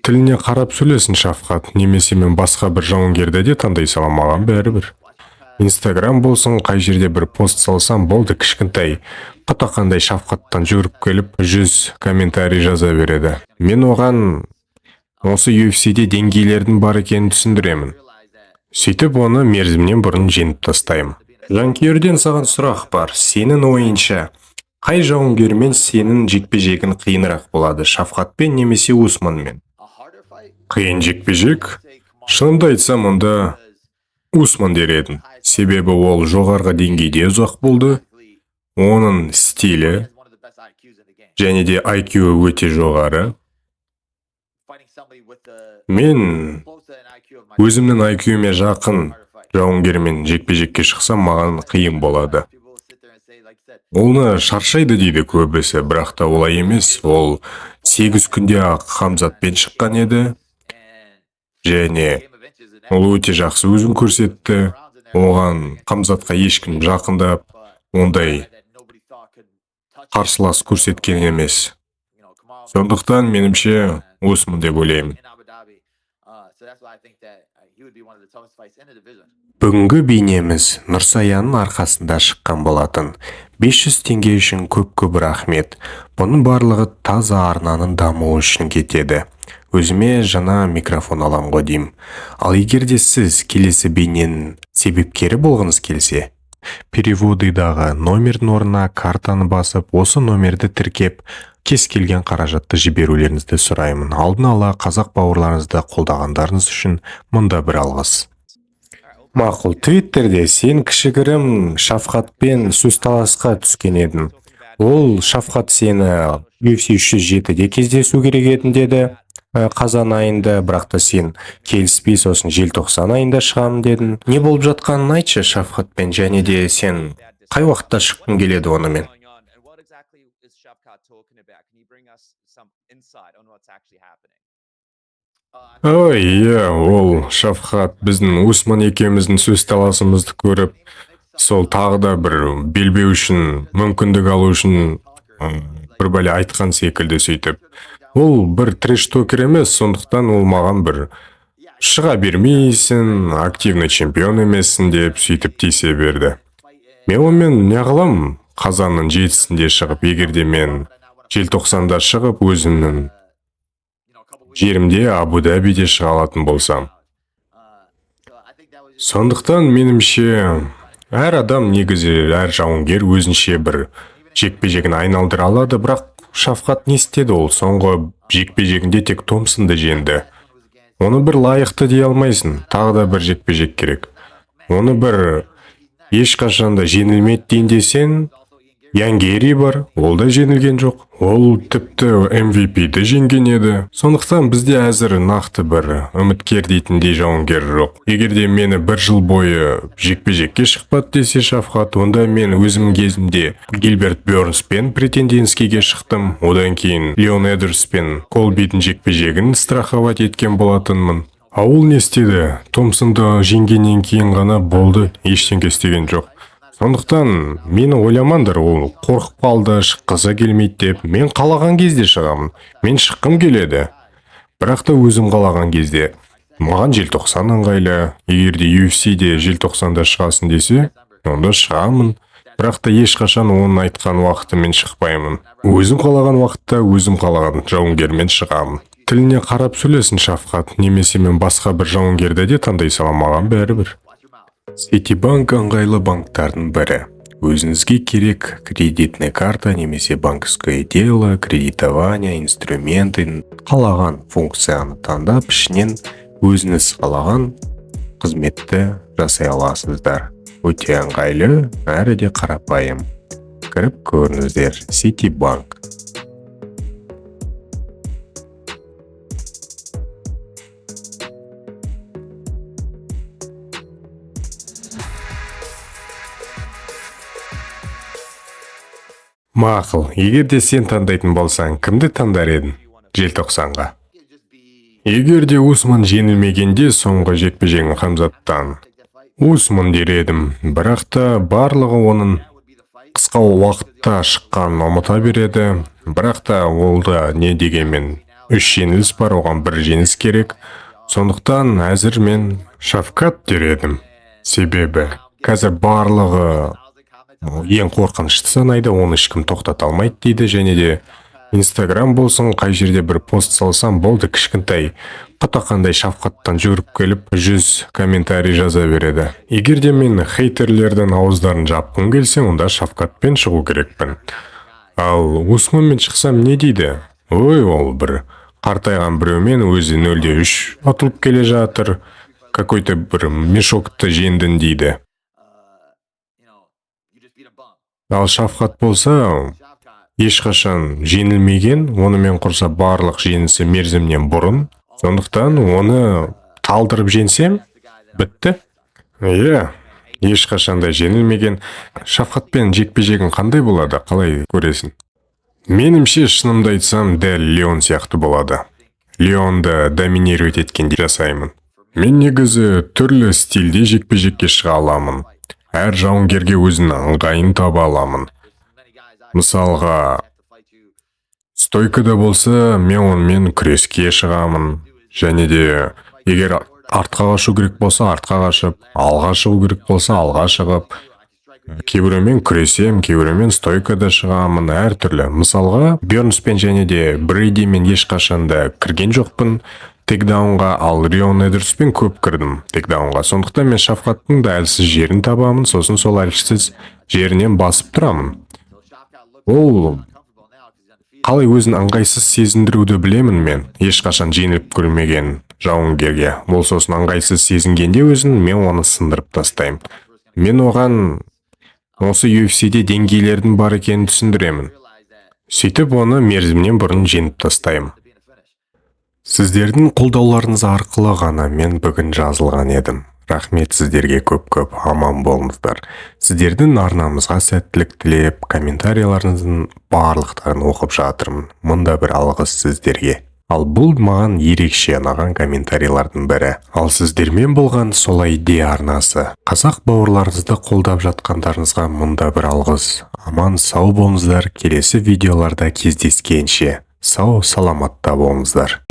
Тіліне қарап сөйлесін Шавкат, немесе мен басқа бір жауынгерді де таңдай салам, маған бәрібір. Инстаграм болсын, қай жерде бір пост салсам болды, кішкентай құтақандай Шавкаттан жүгіріп келіп 100 комментарий жаза береді. Мен оған осы UFC-де деңгейлердің бар екенін түсіндіремін. Сөйтіп оны мерзімнен бұрын жеңіп тастаймын. Жанкүйерден саған сұрақ бар. Сенің ойынша, қай жауынгермен сенің жекпе-жегің қиынырақ болады, Шавкатпен немесе Усманмен? Қиын жекпе-жек? Шынымды айтсам, онда Усман дер едім. Себебі ол жоғарғы деңгейде ұзақ болды. Оның стилі және де IQ өте жоғары. Мен өзімнің IQ-ме жақын жауынгермен жекпе-жекке шықсам, маған қиын болады. Оны шаршайды дейді көбісі, бірақ та олай емес. Ол 8 күнде ақ Хамзатпен шыққан еді. Және ол өте жақсы өзін көрсетті. Оған Хамзатқа ешкім жақындап, ондай қарсылас көрсеткен емес. Сондықтан меніңше Усман деп ойлаймын. Бүгінгі бейнеміз Нұрсаяның арқасында шыққан болатын. 500 теңге үшін көп-көп рахмет. Бұның барлығы таза арнаның дамуы үшін кетеді. Өзіме жаңа микрофон алам ғой деймін. Ал егер де сіз келесі бейненің себепкері болғыңыз келсе, переводыдағы номердің орнына картаны басып, осы номерді тіркеп, кез келген қаражатты жіберулеріңізді сұраймын. Алдын ала қазақ бауырларыңызды қолдағандарыңыз үшін мұнда бір алғыс. Мақұл, Твиттерде сен кішігірім Шавкатпен сөз таласқа түскен едің. Ол Шавкат сені UFC 307-де кездесу керек едің деді қазан айында, бірақ та сен келіспей, сосын желтоқсан айында шығамын дедің. Не болып жатқанын айтшы Шавкатпен, және де сен қай уақытта шыққың келеді онымен? And what exactly is Shavkat talking about? Can you bring us some insight on what's actually happening? Ой, иә, ол Шавкат біздің Усман екеуміздің сөз таласымызды көріп, сол тағы да бір белбеу үшін, мүмкіндік алу үшін бір бәле айтқан секілді сөйтіп. Ол бір трэш-токер емес, сондықтан ол маған бір шыға бермейсің, активный чемпион емессің деп сөйтіп тиісе берді. Мен онымен не қылам, қазанның 7-сінде шығып, егер де мен желтоқсанда шығып, өзімнің жерімде Абу-Дабиде шыға алатын болсам. Сондықтан меніңше әр адам негізі, әр жауынгер өзінше бір жекпе-жегін айналдыра алады, бірақ Шавкат не істеді? Ол соңғы жекпе-жегінде тек Томпсонды жеңді. Оны бір лайықты дей алмайсың, тағы да бір жекпе-жек керек. Оны бір ешқашан да жеңілмеді дейін десең, Ян Герри бар, ол да жеңілген жоқ. Ол тіпті MVP-ді жеңген еді. Сондықтан бізде әзір нақты бір үміткер дейтіндей жауынгер жоқ. Егер де мені бір жыл бойы жекпе-жекке шықпады десе Шавкат, онда мен өзім кезімде Гилберт Бернспен претендентскийге шықтым. Одан кейін Леон Эдвардспен Колбидің жекпе-жегін страховать еткен болатынмын. А ол не істеді? Томпсонды жеңгеннен кейін ғана болды, ештеңке істеген жоқ. Сондықтан мені ойламаңдар, ол қорқып қалды, шыққысы келмейді деп. Мен қалаған кезде шығамын. Мен шыққым келеді. Бірақ та өзім қалаған кезде. Маған желтоқсан ыңғайлы. Егер де UFC-де желтоқсанда шығасың десе, онда шығамын. Бірақ та ешқашан оның айтқан уақытымен шықпаймын. Өзім қалаған уақытта өзім қалаған жауынгермен шығамын. Тіліне қарап сөйлесін Шавкат, немесе мен басқа бір жауынгерді де таңдай салам, маған бәрібір. Ситибанк ыңғайлы банктардың бірі. Өзіңізге керек кредитный карта немесе банковское дело, кредитование, инструменты, қалаған функцияны таңдап, ішінен өзіңіз қалаған қызметті жасай аласыздар. Өте ыңғайлы, әрі де қарапайым. Кіріп көріңіздер. Ситибанк. Мақұл, егер де сен таңдайтын болсаң, кімді таңдар едің желтоқсанға? Егер де Усман жеңілмегенде соңғы жекпе-жегін Хамзаттан, Усман дер едім, бірақ та барлығы оның қысқа уақытта шыққанын ұмыта береді, бірақ та ол да не дегенмен Үш жеңіліс бар, оған бір жеңіс керек. Сондықтан әзір мен Шавкат дер едім, себебі қазір барлығы ең қорқынышты санайды, оны ешкім тоқтата алмайды дейді. Және де Инстаграм болсын, қай жерде бір пост салсам болды, кішкентай құтақандай Шавкаттан жүгіріп келіп, 100 комментарий жаза береді. Егер де мен хейтерлердің ауыздарын жапқым келсе, онда Шавкатпен шығу керекпін. Ал Усманмен шықсам, не дейді? Ой, ол бір қартайған біреумен, өзі 0-3 ұтылып келе жатыр, какой-то бір мешокты жеңдің дейді. You just beat a bum. Ал Шавкат болса, Shavkat. ешқашан жеңілмеген, онымен құрса барлық жеңісі мерзімнен бұрын. Сондықтан оны талдырып жеңсем, бітті. Иә, ешқашан да жеңілмеген. Шавкатпен жекпе-жегің қандай болады, қалай көресің? Меніңше, шынымды айтсам, дәл Леон сияқты болады. Леонды доминировать еткендей жасаймын. Мен негізі түрлі стильде жекпе-жекке шыға аламын. Әр жауынгерге өзінің ыңғайын таба аламын. Мысалға, стойкада болса, мен онымен күреске шығамын. Және де егер артқа қашу керек болса, артқа қашып, алға шығу керек болса, алға шығып, кейбіреумен күресем, кейбіреумен стойкада шығамын, әртүрлі. Мысалға, Бернспен және де Брейдимен ешқашан да кірген жоқпын тейкдаунға, ал Леон Эдвардспен көп кірдім тейкдаунға. Сондықтан мен Шавкаттың да әлсіз жерін табамын, сосын сол әлсіз жерінен басып тұрамын. Ол қалай өзін ыңғайсыз сезіндіруді білемін мен, ешқашан жеңіліп көрмеген жауынгерге. Ол сосын ыңғайсыз сезінгенде өзін, мен оны сындырып тастаймын. Мен оған осы UFC-де деңгейлердің бар екенін түсіндіремін. Сөйтіп, оны мерзімнен бұрын жеңіп тастаймын. Сіздердің қолдауларыңыз арқылы ғана мен бүгін жазылған едім. Рахмет сіздерге көп-көп, аман болыңыздар. Сіздердің арнамызға сәттілік тілеп, комментарияларыңыздың барлықтарын оқып жатырмын. Мында бір алғыс сіздерге. Ал бұл маған ерекше ұнаған комментарийлардың бірі. Ал сіздермен болған Солай де арнасы. Қазақ бауырларыңызды қолдап жатқандарыңызға мында бір алғыс. Аман сау болыңыздар, келесі видеоларда кездескенше. Сау саламатта болыңыздар.